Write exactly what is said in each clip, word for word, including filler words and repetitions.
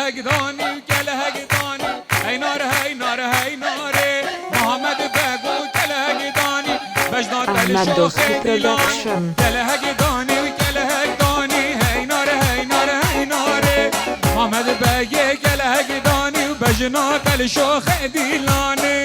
Danî û kelehek danî, hey nare, hey nare, hey nare. Muhammed Beg û kelehek danî, bejna Ahmed telişo Dostu xêdîlan. Production. Kelehek danî û kelehek danî, hey nare, hey nare, hey nare. Muhammed Begê kelehek danî û bejna telişo xêdîlanê.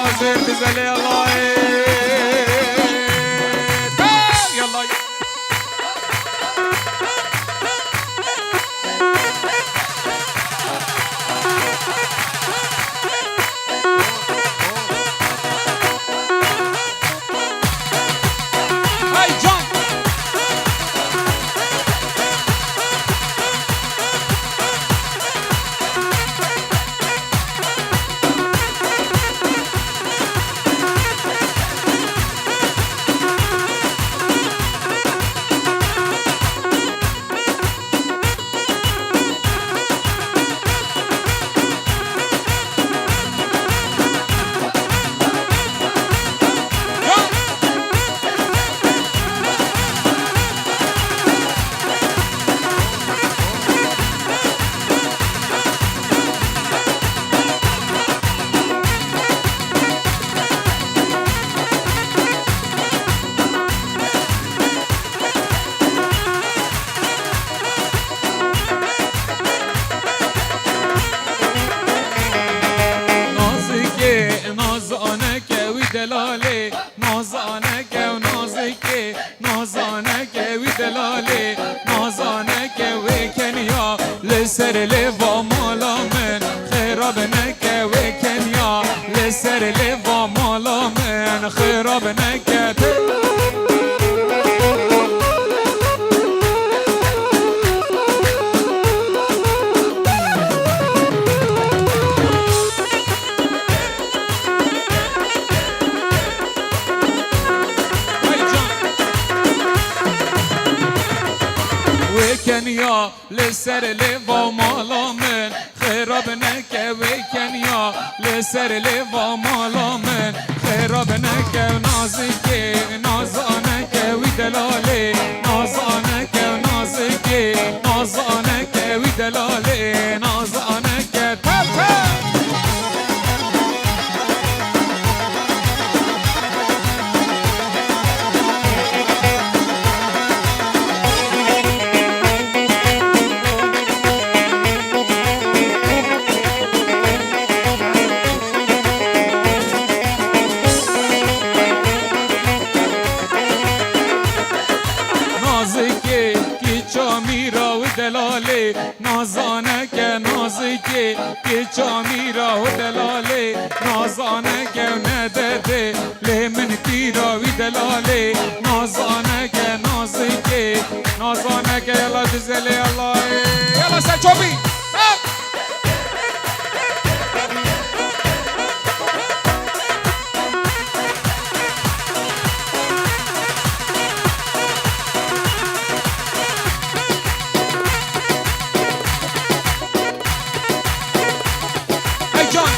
Hazır bize le Allah'ı. Yallah. Hey, John! Nazikê, nazaneke wî delalê, nazaneke û nazikê, nazaneke wî delalê, nazaneke wê kenya, li ser lêva mala min, xêrab neke wê kenya, li ser lêva mala min, xêrab neke. Wê kenya li ser lêva mala min, xêrab neke wê kenya li ser lêva mala min, xêrab neke nazikê, nazaneke wî delalê, nazaneke nazikê, nazaneke wî delalê, nazaneke. Nazikê, kîça mîra û delalê, nazaneke nazikê, kê çamîra û delalê, nazaneke û nededê, lê min pîra wî delalê, nazaneke nazikê, nazaneke yala dizelê yala, yala ser çopî. Hey, John.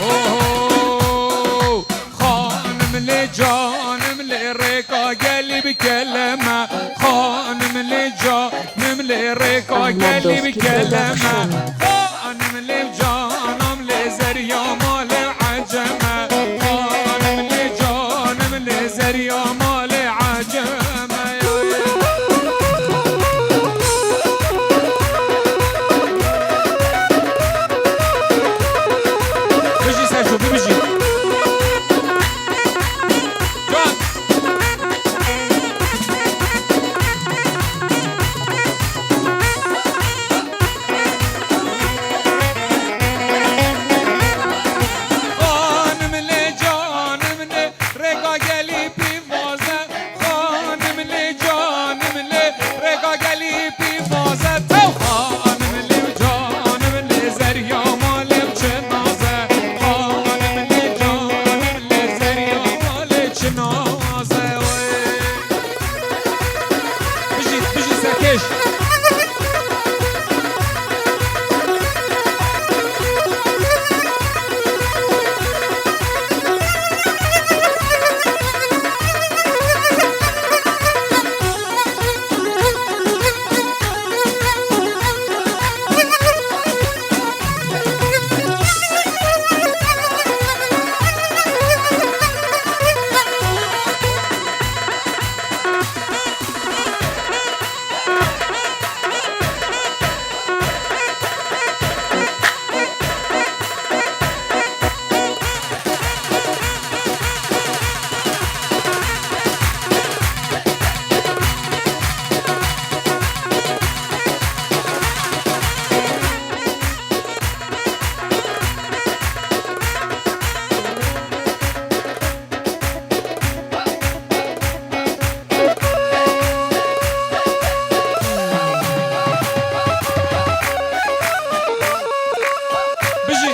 Oho! Xanim lê canim lê rêka gelî bikeleme. Xanim lê canim lê rêka gelî bikeleme. Xanim lê canim lê zeriya malê eceme. Xanim lê canim lê zeriya malê eceme. Bijî Serço, bibijî. Can. Naze wê. Bijî, bijî Serkêş. Bijî.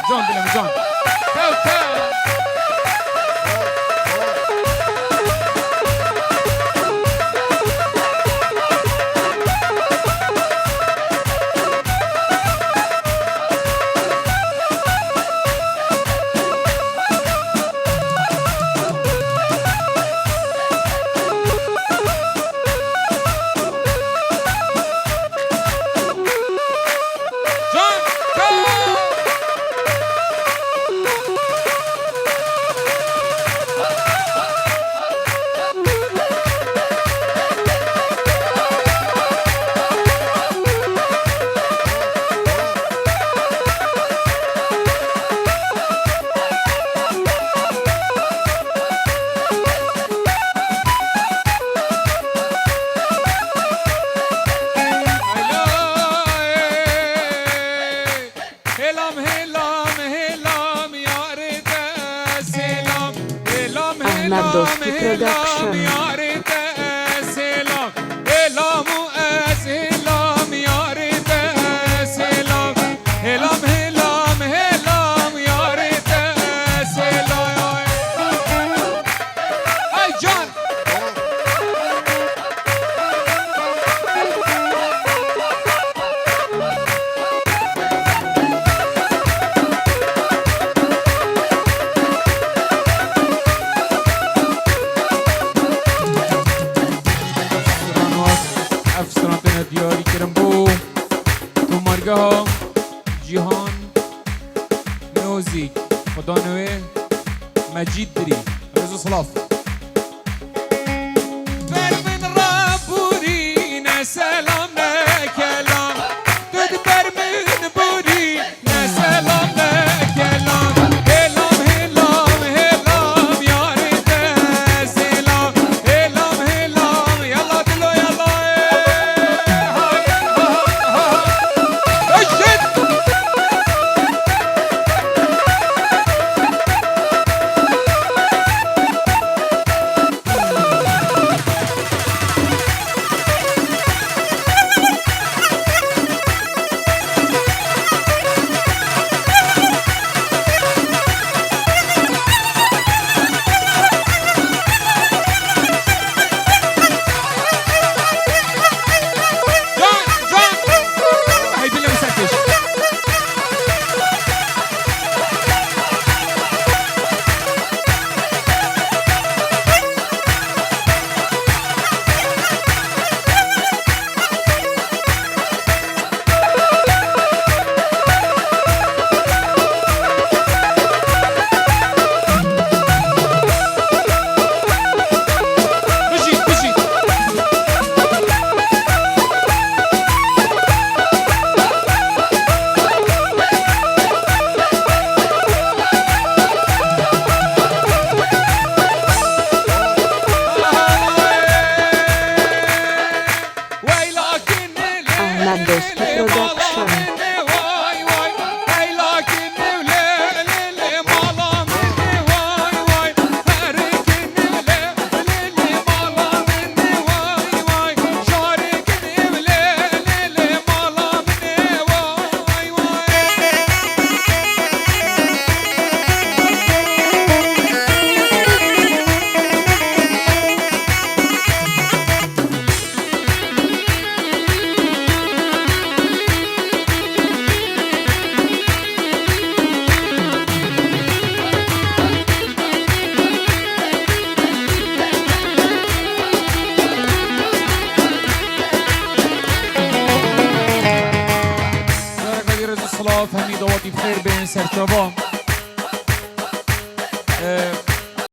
Can dilê min, can. Tew, tew. Hêlam, hêlam, hêlam, yarê te selam. Hêlam, Ahmet hêlam, Dostu hêlam, Production. Yarê te selam. Hêlam û ez hêlam, yarê te selam. Hêlam, hêlam, hêlam, yarê te selam. Ay can. Ev stran têne diyarî kirin bo tomargeha Cîhan Music. Xwedanê wê Mecîd Dirî. Rêz û silav. Ber min re borî, ne selam ne kelam. Tu di ber min borî, ne selam ne kelam. Hêlam, hêlam, hêlam, yarê te selam. Hêlam, hêlam, yalla dilo, yalla, ê, ha, ha, ha, ha. Eşit! Serçava. Ee,